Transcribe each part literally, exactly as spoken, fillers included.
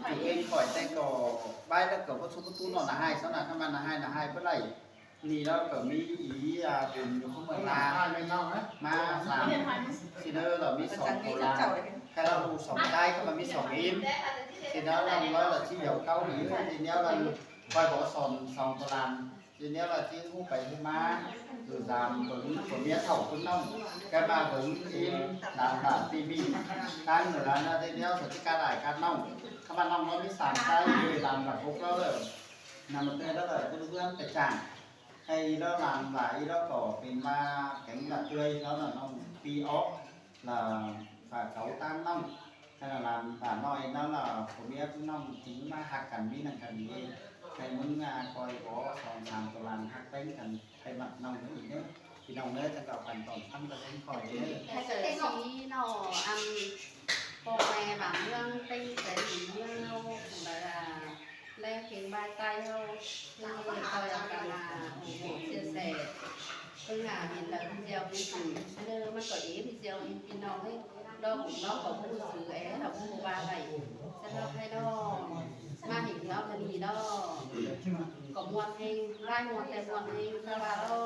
Ên khỏi té ꞌcọ bái ꞌlẹo ꞌcọ báu sú báu ꞌtú ꞌnọ nả ꞌhại, sau nả ꞌkhắm ꞌva nả ꞌhại, nả ꞌhại báu đảy. ꞌNị ꞌlẹo ꞌcọ ꞌmí ꞌí, à, bun ꞌnị ꞌcọ ꞌmự ꞌla ꞌmá sam. ꞌSịn ꞌnớ ꞌlẹo ꞌmí song tô lan. Khay ꞌlẹo song ꞌcái ꞌcọ ꞌmá ꞌmí song ím. ꞌSịn ꞌnớ ꞌlẹo ꞌlới ꞌlẹo ꞌchí dẻo ꞌcáu ím. ꞌSịn ꞌnớ ꞌlẹo ꞌcoi bók son song tô lan. ꞌSịn ꞌnớ ꞌlẹo ꞌchí ꞌhụ pay ꞌhụ ꞌmá. ꞌCọ dăm bớng, ꞌcọ ꞌmía thảu ꞌcốn ꞌnọng. Khay ꞌmá bớng ím, đăm đả ti ꞌmí. ꞌTan ꞌnớ ꞌlẹo ꞌnớ ꞌtếng ꞌlẹo ꞌsớ ꞌchí cá đảy cát ꞌnọng. ꞌKhắm ꞌva ꞌnọng ꞌlẹo ꞌmí sam ꞌcái, ꞌmí đăm đả ốc ꞌlẹo ꞌlới. ꞌNặn ꞌmá ꞌtẹ ꞌlẹo ꞌcọ ꞌcứ ꞌhướn ꞌcọ chang. Khay ꞌlẹo ꞌlam ꞌva ꞌlẹo ꞌcọ pên ꞌva kéng đả ꞌtươi ꞌlẹo ꞌnọng ꞌpi ók ꞌlẹo ꞌphạ cáu ꞌtáng ꞌnọng. Khay ꞌlẹo ꞌlam ꞌva ꞌnọi ꞌnớ ꞌlẹo ꞌcọ ꞌmía ꞌpứng ꞌnọng ꞌchí ꞌmá ꞌhặc căn ꞌmí ꞌnặn căn ꞌnị. Khay ꞌmứng, à, ꞌcoi bók son sam tô lan ꞌhặc ꞌpéng căn khay ꞌmặc ꞌnọng ꞌnớ ꞌnị ꞌnớ. ꞌPi ꞌnọng ꞌnớ chắng ꞌcọ căn tỏn ꞌphắng ꞌcọ ꞌsướng khỏi ꞌnớ. Khay ꞌsướng ꞌsịn ꞌnọ ăn ꞌpo ꞌme bang ꞌmướng ꞌtếng ꞌtếng ꞌmướng ꞌlẹo, à, ꞌlé kéng bai ꞌTáy ꞌháu, ꞌnị ꞌcoi au căn, à, ủng hộ chia sẻ. ꞌPứng, à, hên đaư video ꞌmí ꞌsịn ꞌnớ ꞌmắn ꞌcọ ꞌếm video ꞌpứng ꞌpi ꞌnọng ꞌnớ. ꞌLo bun ꞌló ꞌcọ ꞌhụ sứ é ꞌlẹo ꞌhụ ꞌva đảy. ꞌChớ ꞌlẹo khay ꞌnọ ꞌmá hên ꞌlẹo ꞌmá ꞌnị ꞌnọ ꞌcọ ꞌmuôn ꞌhêng, lai ꞌmuôn ꞌtẹ ꞌmuôn ꞌhêng ꞌkhắm ꞌva ꞌló.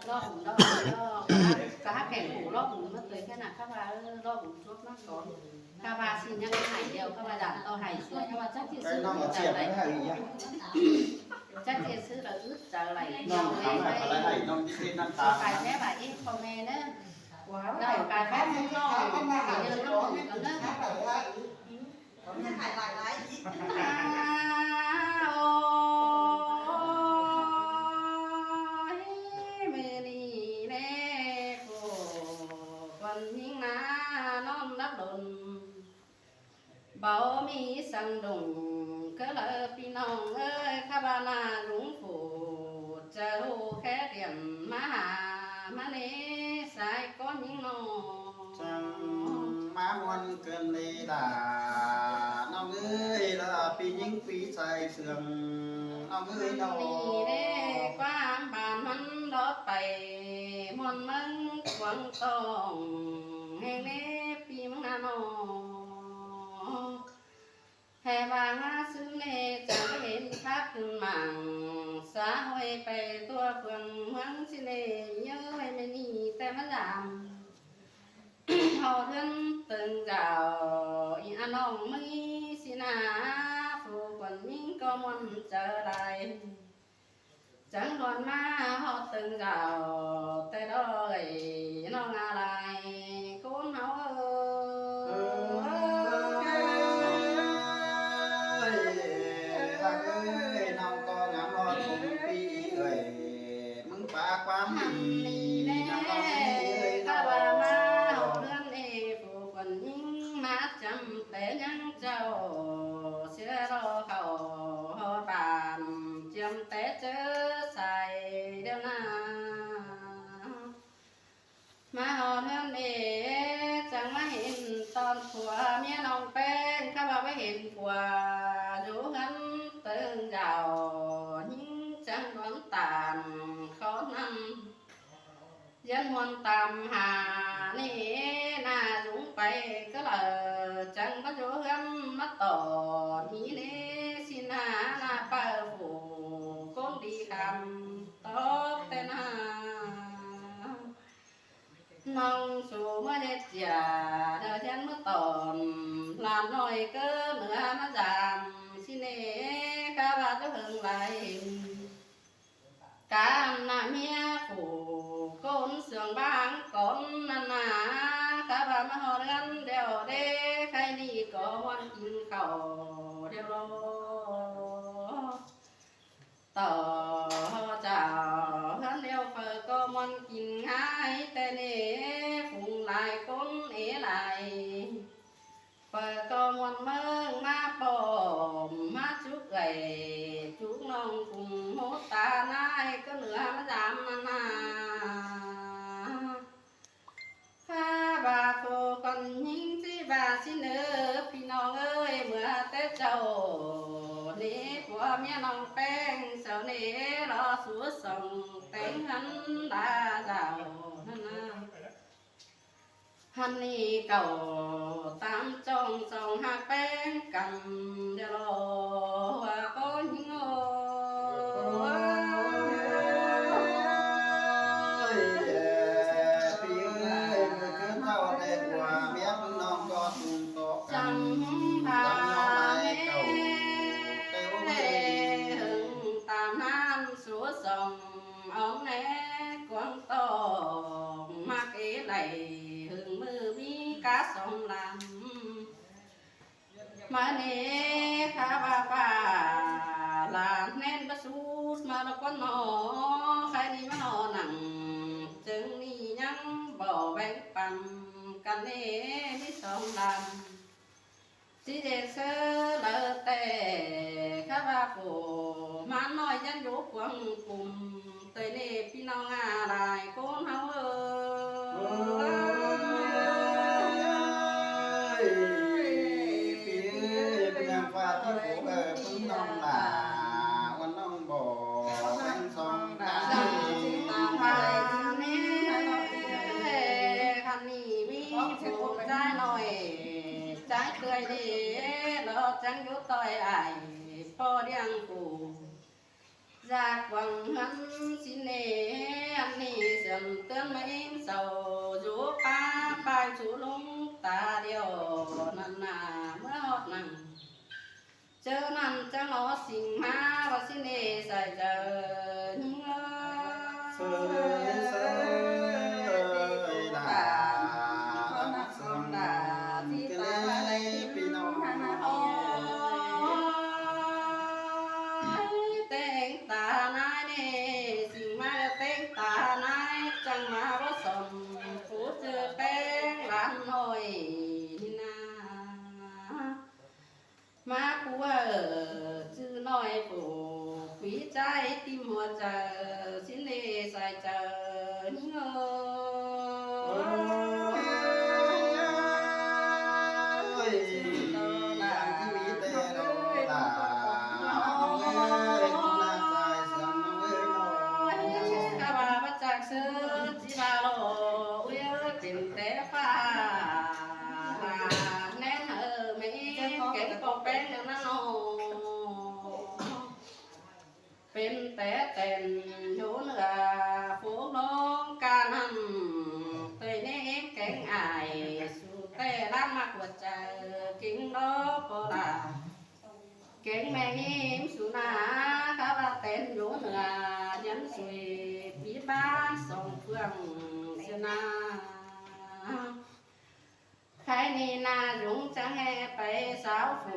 ꞌLo bun ꞌló ꞌnị ꞌnọ ꞌcọ ꞌhặc kẻng phủ ꞌló bun ꞌmá ꞌtới ꞌkhạy ꞌnạ ꞌkhắm ꞌva, ơ, ꞌló bun chuốp ꞌmá ꞌcọ. ꞌKhắm ꞌva ꞌsịn ꞌnhắng hảy điêu, ꞌkhắm ꞌva dản ꞌto hảy ꞌsứa, ꞌkhắm ꞌva chắc ꞌchí ꞌsứ ứt chaư đảy. Chắc ꞌchí ꞌsứ đảy ứt chaư đảy. ꞌNọng ꞌkhắm ꞌva ꞌcọ lai hảy, ꞌnọng ꞌchí ꞌtếng ꞌnặn ta. Bai ꞌmé ꞌva ꞌi comment ꞌnớ. ꞌNọng bai ꞌmé ꞌnọng ꞌnọng ꞌnọng ꞌnọng ꞌnọng. À, ôi, ꞌmự ꞌnị ꞌnẹ, phủ khuôn ꞌhính ꞌmá ꞌnọn lắc đôn. Báu ꞌmí săng đủng, ꞌcọ ꞌlẹo ꞌpi ꞌnọng ơi, ꞌkhắm ꞌva ꞌnạ dúng phủ, chaư ꞌhụ khé tiêm ꞌmá ha, ꞌmá ꞌnị sai ꞌcốn ꞌhính ꞌnọ. Chắng ꞌmá ꞌmuôn ꞌcợn ꞌlế đa, ꞌnọng ơi, ꞌlẹo ꞌpi ꞌhính ꞌpi sai sương, ꞌnọng ơi ꞌnọ. ꞌNị ꞌnẹ, ꞌquám bản ꞌmắn đót pay, ꞌmuôn ꞌmướng Quảng Tòng, ꞌhêng ꞌnị ꞌpi ꞌmướng ꞌnạ ꞌnọ. Hê ꞌva ꞌsứ ꞌnị chắng hên khắp khửn mảng, xã hội pay tua phường ꞌmướng ꞌsứ ꞌnị, nhớ ꞌmí ꞌmí ꞌtẹ ꞌmá dăm. Hảư ꞌthướn tơng dảo, ꞌnị ꞌnọng ꞌmí ꞌsứ ꞌnạ, phủ khuôn ꞌhính ꞌcọ ꞌmuôn chaư lai. Chắng ꞌluôn ꞌmá ꞌhọt tơng dảo, ꞌtẹ đói ꞌnọng ꞌnạ lai, ꞌcốn ꞌháu ơi. Ơi, ꞌnọng ꞌcọ ngắm ꞌhọt phung ꞌpi ơi, ꞌmứng pá ꞌquám ꞌnị ꞌnị ꞌnọng ꞌnọng ơi, ꞌkhắm ꞌva ꞌmá ꞌhọt ꞌlươn ê, phủ khuôn ꞌhính ꞌmá chăm té ꞌnhắng chảu, sia ꞌlo khảu ꞌhọt bản, chiêm té ꞌchớ sai điêu ꞌnạ. ꞌMá ꞌhọt ꞌlươn ê, chắng ꞌmá hên ꞌtọn phua ꞌmía ꞌnọng ꞌpéng, ꞌkhắm ꞌva ꞌmá hên phua dú ꞌhướn tơng dảo, ꞌhính chắng ꞌluôn tản khó ꞌnặn. Dán ꞌmuôn tăm ha ꞌnị ꞌnạ dúng pay ꞌcọ ꞌlẹo, chắng ꞌmá dú ꞌhướn ꞌmá tỏn ꞌnị ꞌnị ꞌsịn ꞌnạ, ꞌnạ pau phủ ꞌcốn đi khăm tóp ꞌtẹ ꞌnạ. ꞌNọng sú ꞌmá ꞌdệt chia, đaư chắng ꞌmá tỏn, ꞌlam ꞌnọi ꞌcọ ꞌnưa ꞌmá dăm ꞌsịn ꞌnị, ꞌkhắm ꞌva dú hơng lai. Cá ꞌnặn ꞌmía phủ ꞌcốn sương bang cón ꞌnặn ꞌnạ, ꞌkhắm ꞌva ꞌmá ꞌhọt ꞌlươn đeo đế, khay ꞌnị ꞌcọ ꞌmuôn kin khảu điêu ꞌlô. Tỏ chảu ꞌhướn điêu phaư ꞌcọ ꞌmuôn kin ꞌhại ꞌtẹ ꞌnị, phung lai ꞌcốn ê lai. Phaư ꞌcọ ꞌmuôn ꞌmướng ꞌmá pom ꞌmá chúc gảy, chúc ꞌnọng phung ꞌmốt ta ꞌnại ꞌcọ ꞌnưa ꞌmá dăm ꞌnặn ꞌnạ. ꞌKhắm ꞌva phủ khuôn ꞌhính ꞌchí ꞌva ꞌsịn ơ, ꞌpi ꞌnọng ơi, ꞌmưa té chảu ꞌnị phua ꞌmía ꞌnọng ꞌpéng, sau ꞌnị ꞌlọ sú song téng ꞌhướn đa dảo ꞌnặn ꞌnạ. ꞌHăn ꞌnị cảu tam chong song ꞌhặc ꞌpéng căn Tam ꞌnọ lai cảu, té ꞌhưng tam ꞌnặn sú song, ong né cuông tông, ꞌmặc é đảy ꞌhưng ꞌmự ꞌmí cá song lam. ꞌMá ꞌnê khá ꞌva ꞌva, ꞌlạ ꞌnén báu sút ꞌmá ꞌlọ ꞌquán ꞌnọ, khay ꞌnị ꞌmá ꞌnọ nẳng, chớng ꞌnị ꞌnhắng báu béng păn căn ꞌnê ꞌmí song lam. ꞌChí ꞌdệt ꞌsớ đaư ꞌtẹ, khá ꞌva phủ ꞌmắn ꞌnọi ꞌnhắng dú cuông pum, ꞌtoi ꞌnê ꞌpi ꞌnọng ꞌa lai ꞌcốn ꞌháu ới. Ới, ꞌpi ới, ꞌpi ꞌnọng ꞌva ꞌpi phủ ới, ꞌpi ꞌnọng ꞌlạ, ꞌquán ꞌnọng báu béng song lam. Khăn ꞌnị ꞌmí phủ ꞌchái ꞌnọi, ꞌchái ꞌtưa đi, ꞌlọ chắng dú ꞌtoi ải, ꞌpo ꞌliệng phủ. Dák cuông ꞌhướn ꞌsịn ꞌnê, ăn ꞌnị siam ꞌtươn ꞌmá ꞌếm sau, dú pá ꞌpai sú ꞌlống ta điêu, ꞌnặn ꞌna ꞌmá ꞌhọt nẳng. ꞌChớ ꞌnặn chắng ók sing ꞌmá, ꞌva ꞌsịn ꞌnê sai chaư ꞌnhính ới. Sai, sai, ꞌlạ, ꞌlạ, ꞌlạ, ꞌlạ, ꞌlạ, ꞌlạ, ꞌlạ, ꞌpi ꞌnọng ꞌnặn ꞌnớ. Ôi, téng ta nái ꞌnê, sing ꞌmá téng ta nái, chắng ꞌmá báu song, phủ ꞌchư téng lan ꞌnọi ꞌnị ꞌna. ꞌMá phủ ới, ꞌchư ꞌnọi phủ, ꞌpi ꞌchái ꞌtím hua chaư, ꞌsịn ꞌnê sai chaư ꞌnhính ới. Ôi, ăn ꞌchí ꞌmí té ꞌnọng ꞌlạ, ꞌnọng ới, ꞌnọng ꞌlạ sai siam ꞌnọng ới ꞌnọ. Khá ꞌva báu chắng ꞌsớ, ꞌchí ꞌva ꞌlọ, ui ới, pên té ꞌphạ. ꞌNén ới, ꞌmí kéng ꞌpo péng ꞌnặn ꞌnớ ꞌnọ. Pên té tẻn dú ꞌnựa phủ ꞌlống ca ꞌnặn, ꞌtoi ꞌnê kéng ải, sú té ꞌláng ꞌmặc hua chaư, kéng ꞌlọ ꞌpo ꞌlạ. Kéng ꞌme ꞌnị ꞌmí sú ꞌna, khá ꞌva tẻn dú ꞌnựa, nhắn sui ꞌpi ꞌmá song phượng sia ꞌna. Khay ꞌnị ꞌna dúng chắng ꞌhế pay sáo phủ,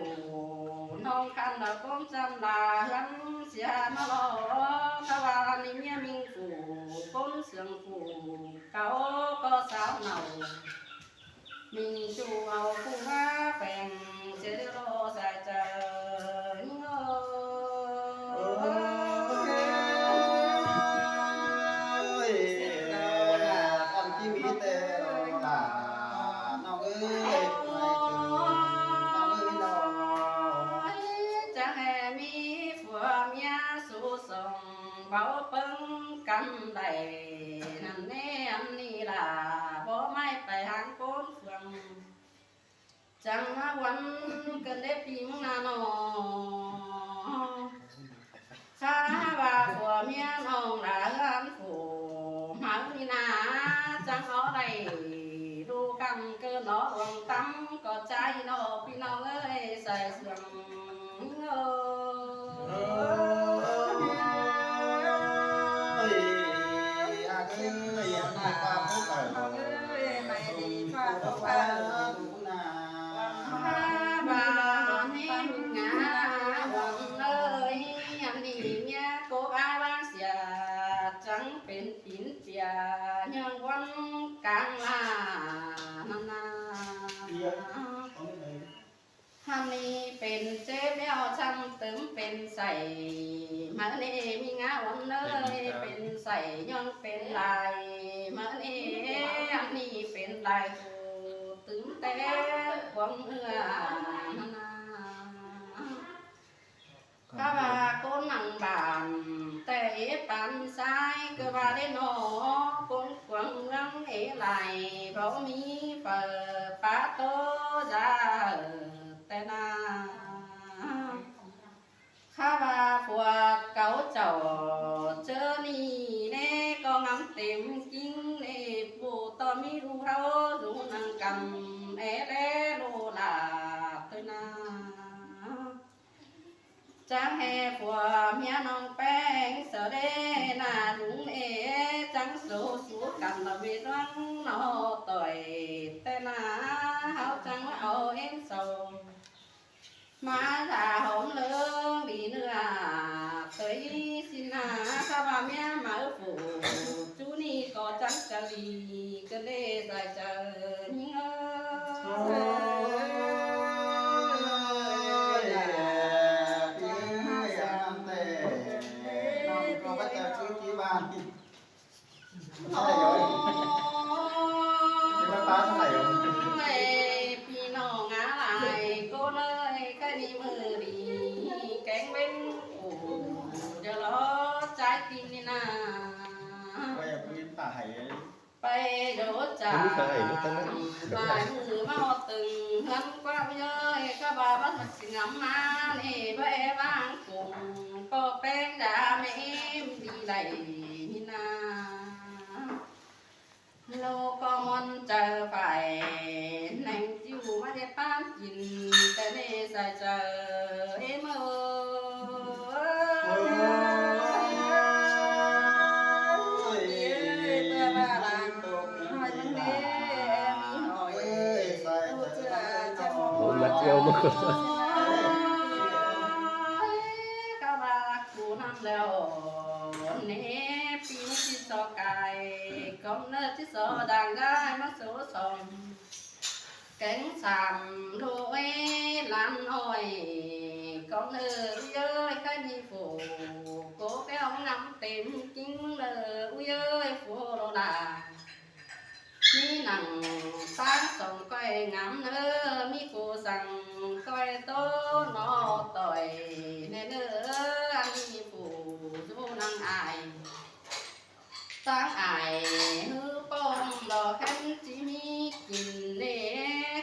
ꞌnọng khăn ꞌlạ ꞌcốn chăm ꞌlạ ꞌhướn sia ꞌmá ꞌlọ, khá ꞌva ꞌnị ꞌmía ꞌminh phủ, ꞌcốn siêng phủ, cáu ꞌcọ sáo nảu. ꞌMinh ꞌchu au phủ ꞌmá pheng, sia ꞌlọ sai chaư ꞌnhính ới. Ôi, ăn ꞌchí ꞌmí té ꞌnọng ꞌlạ, ꞌnọng ới, ꞌnọng ới ꞌnọ. Chắng ꞌhế ꞌmí phua ꞌmía sú song, báu ꞌpơng căn đảy, ꞌnặn ꞌnê ăn ꞌnị ꞌlạ, báu ꞌmí pay háng ꞌcốn phượng. Chắng ꞌmá ꞌquắn cơn đế pi ꞌmướng ꞌna ꞌnọ. Khá ꞌva phua ꞌmía ꞌnọng ꞌlạ ꞌhướn phủ, máư ꞌnị ꞌna, chắng ók đảy, đu căn ꞌcơ ꞌnọ uông tắm ꞌcọ ꞌchái ꞌnọ, ꞌpi ꞌnọng ới, sai sương ꞌnhính ới. Ôi, ác ơi, ác ơi, ác ơi, ác ơi. Ba ba ꞌnị ꞌmí ngả uông ới, ăn ꞌnị ꞌmía cốc a bang sia, chắng pên pín pia, ꞌnhắng ꞌquắn cang ꞌla ꞌnặn ꞌna. Hăn ꞌnị pên chếp ꞌlẹo chắng tứm pên sảy, máư ꞌnị ꞌmí ngả uông ới, pên sảy ꞌnhắng pên lai, máư ꞌnị, ăn ꞌnị pên lai phủ, tứm té cuông ꞌnưa ꞌnặn ꞌna. Khá ꞌva ꞌcốn nẳng bản, té ế pán sai, ꞌcọ ꞌva đé ꞌnọ, ꞌcốn cuông ꞌmướng ế lai, báu ꞌmí phaư pá ꞌtố dá hảư té ꞌna. Khá ꞌva phuak cáu chảu ꞌchớ ꞌnị ꞌnê ꞌcọ ngắm têm Chắng ꞌhê phua ꞌmía ꞌnọng ꞌpéng so đé ꞌna dúng ê, chắng sổ sú căn ꞌna ꞌviạk ꞌluống ꞌnọ ꞌtoi ꞌtẹ ꞌna, ꞌháu chắng au ꞌếm sau ꞌmá đa hom ꞌlớng đi ꞌnưa ꞌtoi ꞌsịn ꞌna. Cá ꞌva ꞌmía máư phủ ꞌchu ꞌnị ꞌcọ chắng chaư đi, ꞌcọ đé dai chaư ꞌnhính ới. Ôi, ꞌpi ꞌnọng ꞌnớ lai, ꞌcốn ơi, ꞌkhạy ꞌnị ꞌmự đi kéng ꞌvến phủ, ꞌchớ lo ꞌchái tin ꞌnị ꞌna. Pay đổ chả, lai ꞌmự ꞌmá ꞌhọt tưng ꞌhướn ꞌquá ꞌviạk ơi, cá ꞌva bát ꞌmặc ꞌsịn ngắm ꞌmá ꞌnị, báu é ꞌváng phung ꞌpo ꞌpéng đa ꞌmí ꞌếm đi đảy ꞌnị ꞌna. ꞌLụk ꞌcọ ꞌmuôn chaư phải ꞌneng ꞌchịu ꞌmá đé ꞌpán kin, ꞌtẹ ꞌnị sai chaư ꞌếm ới. Ôi, ꞌmá ꞌiêu ꞌmá ꞌcọ. Cá ꞌva ꞌcọ ꞌnặn ꞌlẹo ꞌnị, ꞌpi ꞌmí ꞌchí so cai, ꞌcọ ꞌnị ꞌchí so đang đai ꞌmá số song. Kéng sam ꞌlụk ới lan ỏi, ꞌcọ ꞌnị ꞌu ơi, ꞌkhạy ꞌnị phủ ꞌcọ kéo ngắm têm ꞌkính ꞌnị ꞌu ơi, phủ ꞌlụk đa. ꞌMí nẳng ꞌtáng song ꞌcoi ngắm ꞌnị, ꞌmí phủ săng ꞌcoi ꞌtố ꞌnọ ꞌtoi ꞌnị ꞌnớ, ăn ꞌmí phủ dú nẳng ai. ꞌTáng ai ꞌhứ ꞌpọm lo khén ꞌchí ꞌmí kin ꞌnị,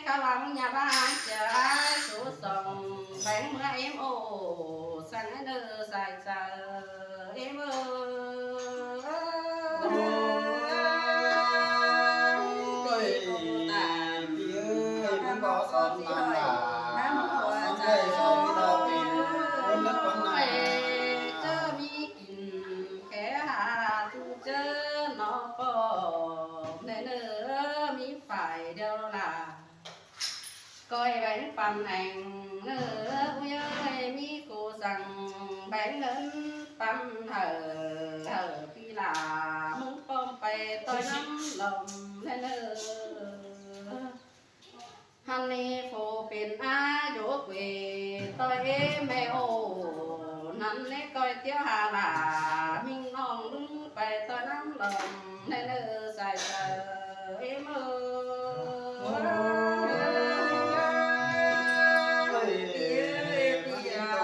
cá ꞌva ꞌmí nhà ꞌva ꞌchái số song béng ꞌmứa ꞌếm ổ, săng ꞌnớ sai chaư ꞌếm ới. Ôi, ꞌpi ơi, ꞌpứng bó son ꞌtan đa, son ꞌlới son ꞌpi đaư pên ꞌcốn lứk ꞌcốn nả. Ôi, ꞌchớ ꞌmí kin khék hả ꞌchu ꞌchớ ꞌnọ ꞌpọm ꞌnị ꞌnớ, ꞌmí phải điêu đa. ꞌCoi béng păn ꞌneng ꞌnớ ꞌu ơi, ꞌmí phủ săng béng ꞌnớn păn hảư, hảư ꞌpi đa ꞌmứng ꞌpọm pay ꞌtoi ꞌnặm lom ꞌnị ꞌnớ. Hăn ꞌnị phủ pên á dú quê ꞌtoi ꞌmẹ ổ, ꞌnặn ꞌnị ꞌcoi ꞌtiếu hả đa ꞌmính ꞌnọng ꞌlứng pay ꞌtoi ꞌnặm lom ꞌnị ꞌnớ sai chaư ꞌếm ới. Ôi, ꞌpi ơi, ꞌpi ơi, ꞌpi ơi, ꞌpi ơi.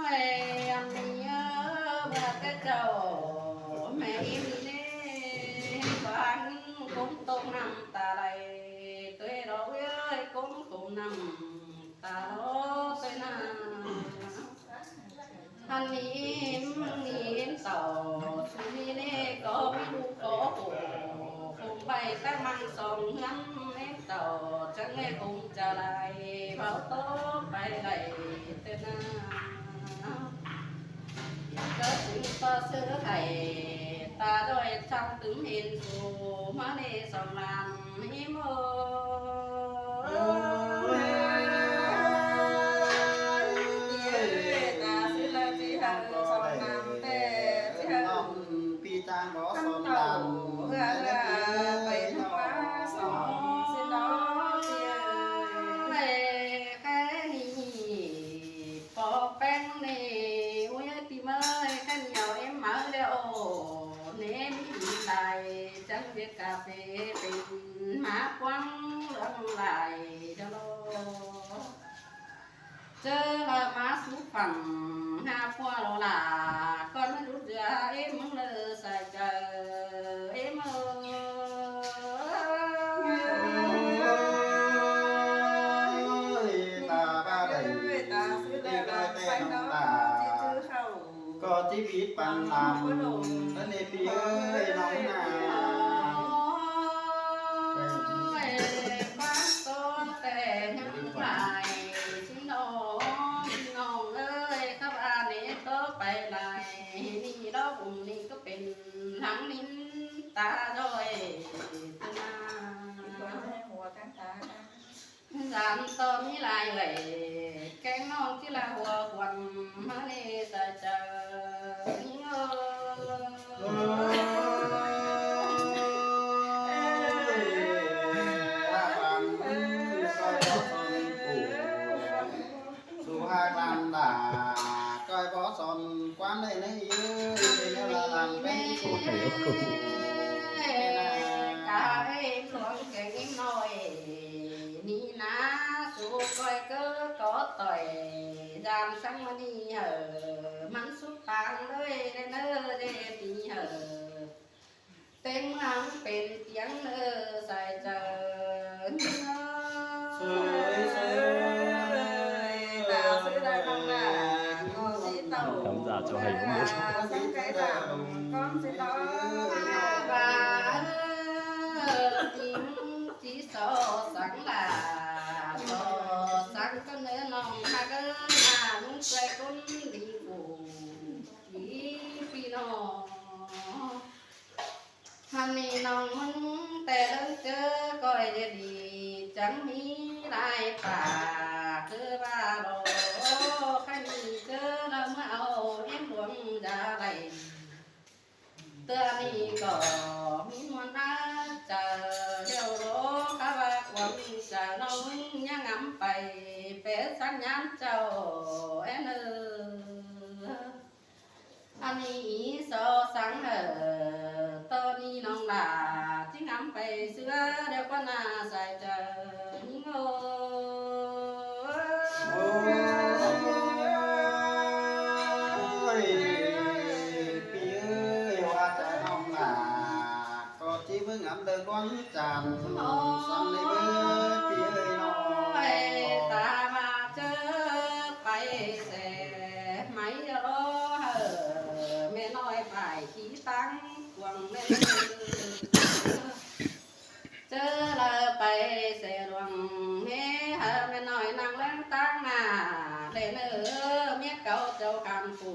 Ôi, ăn ꞌnị ꞌmưa ꞌtẹ chảu ꞌmẹ ꞌnị ꞌnê, ꞌváng ꞌcốn tông ꞌnặm ta đảy, ꞌtoi lo ꞌu ơi, ꞌcốn khôm ꞌnặm ta lo ꞌtoi ꞌna. Hăn ꞌnị ꞌếm, ꞌnị ꞌếm tảu, su ꞌnị ꞌnê ꞌcọ ꞌmí ꞌlụk ꞌcọ phủ, phủ pay ꞌtẹ ꞌmăng song ꞌhướn ꞌếm tảu, chắng ꞌnê phủ chaư lai, báu tó pay đảy ꞌtẹ ꞌna. ꞌCọ chứng ꞌpọ ꞌsứ hảy, ta ꞌlới chăm tứm hên phủ, ꞌmá ꞌnê song lam ꞌmí ꞌmự. Ôi, ꞌpi ơi, ta ꞌsứ ꞌlới ꞌchí hảư song lam ꞌtẹ, ꞌchí hảư ꞌpi chang bó song lam, ꞌhứ ꞌhứ pay ꞌnhắng ꞌmá song ꞌsứ ꞌnọ ꞌpi ơi. Ôi, ꞌkhạy ꞌnị ꞌpo ꞌpéng ꞌnị, ui ơi ꞌpi ơi, ꞌkhạy ꞌnị au ꞌếm máư ꞌlẹo ꞌnị, ꞌmí đi lai chắng ꞌviạk cà phê pên ꞌmá quảng ꞌlươn lai đa lo. ꞌChớ ꞌmá sú phẳng ꞌhá ꞌpua lo lả, ꞌcọ ꞌmí đú dưa ꞌếm ꞌmứng ꞌnớ sai chaư ꞌếm ới. Ôi, ta ꞌva đảy, ta ꞌsứ ꞌlới ꞌtẹ ꞌnọng ta ꞌcọ ꞌchí bít păn lam ꞌnặn ꞌnị ꞌpi ơi ꞌnọng ꞌna. Ôi, Dán to ꞌmí lai ꞌlới, kéng ꞌnọng ꞌchí ꞌla hua khuôn ꞌmá ꞌnị sai chaư. Su ha ꞌlan đa, ꞌcoi bók son ꞌquám ꞌnị ꞌnị, ꞌnị ꞌnị ꞌla ꞌlan pên su. Cá ꞌếm luông kéng ꞌếm ꞌnọi ꞌnị ꞌna, su ꞌcoi ꞌcớ có ꞌtoi, dán săng ꞌmá ꞌnị hảư ꞌmắn súp pang ꞌlới ꞌnớ, ꞌdệt ꞌnị hảư ꞌtếng ꞌmướng pên tiếng ꞌnớ sai chaư. Sơi, sơi, ta sư đa khong đa, có ꞌchí tau. Khán giả chụp hình một. Săng cái đa, con ꞌchí tau. Ba, ơ, ꞌchí so săng đa, so săng con ꞌnớ ꞌnọng ꞌhặc ꞌnớ, ꞌna ꞌmứng ꞌcoi ꞌcốn đi phủ đi phi ꞌnọng. Hăn ꞌnị ꞌnọng ꞌmứng té ꞌlớng ꞌchớ ꞌcoi đi đi, chắng ꞌmí lai pả ꞌcứ ꞌva lỏ, khá ꞌnị ꞌchớ ꞌnớ ꞌmá au ꞌếm luông dá đảy. ꞌTưa ꞌnị ꞌcọ ꞌmí ꞌmuôn ꞌnớ chaư, ꞌlẹo lỏ khá ꞌva quảng chaư ꞌnọng ꞌmứng ꞌnhá ngắm pay, pé săng nhán chảu ꞌén ơ. Ăn ꞌnị ꞌí so săng hảư, ꞌtố ꞌnị ꞌnọng lả ꞌchí ngắm pay ꞌsứa, ꞌlẹo ꞌquá ꞌna sai chaư ꞌnhính ꞌló. Ôi, pi ơi, ꞌhua chaư ꞌnọng lả ꞌcọ ꞌchí ꞌmứ ngắm đaư ꞌluống chăn săng ꞌnị ꞌmứ pi ơi ꞌnọ. Ôi, ta ꞌva ꞌchớ pay ꞌsẹ, ꞌmí ꞌló hảư ꞌme ꞌnọi pay ꞌchí táng cuông ꞌnị. ꞌChớ ꞌlạ pay ꞌsẹ luông ꞌmí hảư ꞌme ꞌnọi ꞌnăng ꞌláng táng ꞌna. ꞌLẹo ꞌnớ ꞌmía cáu chảu khăn phủ,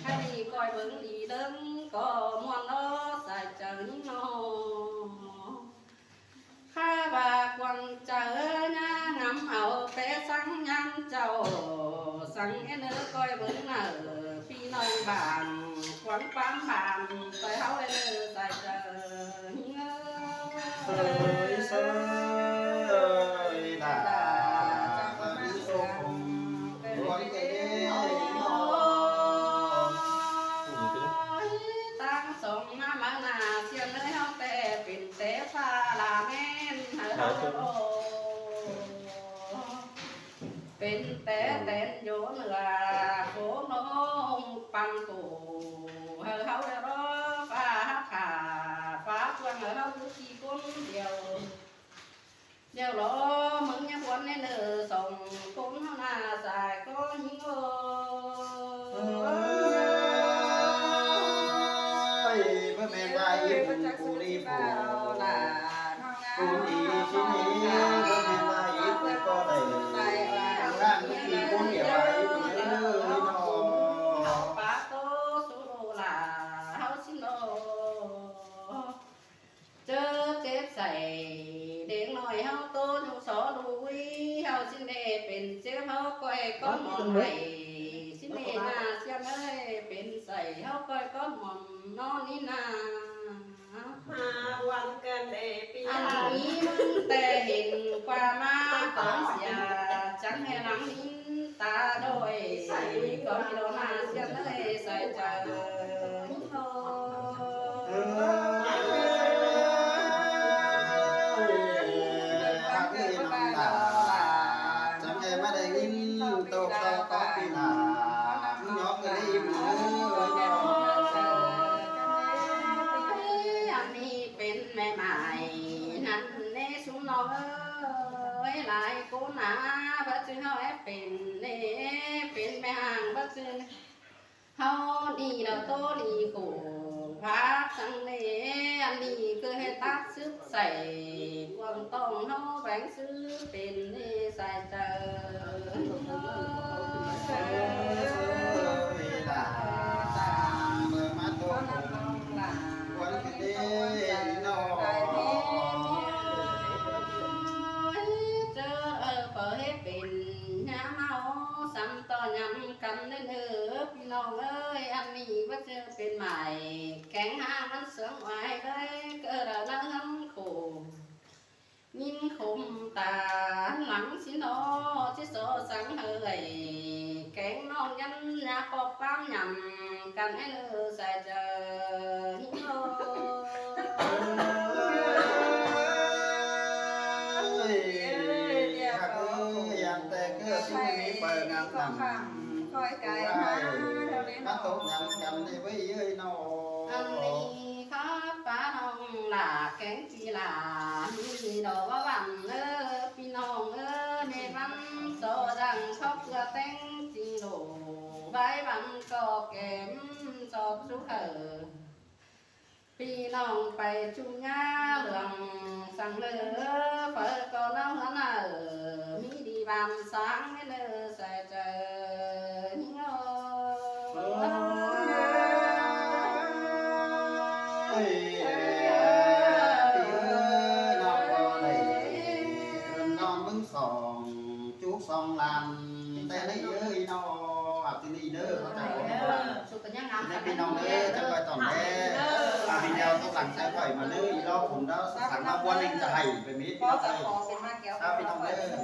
hảư đi ꞌcoi bớng đi ꞌlớng ꞌcọ ꞌmuôn ꞌló sai chaư ꞌnhính ꞌnọ. Khá ꞌva quảng chaư ꞌnhá ngắm au pé săng nhán chảu, săng ꞌén ꞌnớ ꞌcoi bớng nả ꞌpi ꞌnọng bản, quảng ꞌquám bản, ꞌtoi ꞌháu ꞌén ꞌnớ sai chaư. Sơi, sơi, đa, đa, đa, đa, đa, đa, ꞌtáng song ꞌmá ꞌmá ꞌna ꞌsiên ꞌlới ꞌháu té pên té ꞌphạ ꞌla ꞌmen hảư ꞌháu. Pên té tén dô ꞌnựa khố ꞌnọng păng phủ hảư ꞌháu ꞌlẹo ꞌló ꞌphạ hắc khả ꞌphạ ꞌphượng hảư ꞌháu ꞌchí ꞌcốn điêu. ꞌLẹo ꞌló ꞌmứng ꞌnhá ꞌhuốn ꞌnị ꞌnớ song ꞌcốn ꞌháu ꞌna sai ꞌcọ ꞌnhính ꞌló. Ôi, báu ꞌmen ꞌva íp phủ đi phủ. Phủ đi ꞌchí ꞌnị, báu ꞌmen ꞌva íp phủ ꞌcọ đảy. ꞌLáng ꞌmí đi ꞌcốn điêu ꞌva íp phủ ꞌnớ ꞌnọ. ꞌPa ꞌtố su ꞌlạ ꞌháu ꞌsịn ꞌnọ. ꞌChớ chếp sảy đeng ꞌnọi ꞌháu ꞌtố ꞌnhú so đu ꞌí ꞌháu ꞌsịn đe pên chếp ꞌháu ꞌcoi ꞌcón mỏm hảy. ꞌSịn đe ꞌna ꞌsiên ơi pên sảy ꞌháu ꞌcoi ꞌcón mỏm ꞌnọ ꞌnị ꞌna. Ăn ꞌmí ꞌmứng té hên ꞌquá ꞌmá cón sia chắng ꞌhê lăng nín ta đôi. Cón đi đô ꞌna ꞌsiên ơi sai chaư. Chắng ꞌhê ꞌmá đảy nín tô so có pi nả. ꞌMứng nhó ꞌcọ đi ꞌmứ. Ăn ꞌnị pên ꞌme mai ꞌnặn ꞌnị ꞌsúm ꞌnọng ơi, lai ꞌcốn ꞌna báu ꞌchư ꞌháu é pên ꞌnị, pên ꞌme ꞌháng báu ꞌchư ꞌháu ꞌnị lỏ ꞌtố đi khổ phák săng ꞌnị, ăn ꞌnị ꞌcọ ꞌhê tát sứp sảy cuông tỏng ꞌháu bẻng sứ pên ꞌnị sai chaư. Ăn ê nư sai chaư hính ô. Ơi, hắc ơi, ăn tê cứ xin mi pơ ngắm nắm. Khỏi cái má, thâu đen. Bắt tốc ngắm ngắm đi với ơi nó. Ăn đi khắp phá nông là kén chi là, mi đi đỏ bá vặn ơ, pi nông ơ, mê văn so đăng khóc ưa tén chi lổ, bái văn co kém so chú hở. Pi nông pay chu nhá lường săng lơ, phở co nấu hứa nở, mi đi bàn sáng mê nơ sai chaư hính ô. Ơi, ơi, ơi, nó có đảy, nó mứng sòng, chúc sòng lan, tê nây ơi, nó, à, tê nây đơ, nó chả có sòng lan. Sụt cái nhang ngắm. Tê nây pi nông đơ, chả coi tỏng đơ. À, video tốc lắng sai khỏi mà đơ, ý lo phun đó, sẵn nó buôn linh chả hay, phải mít, pi nông đơ. Có chả có, phải mang kéo. À, pi nông đơ.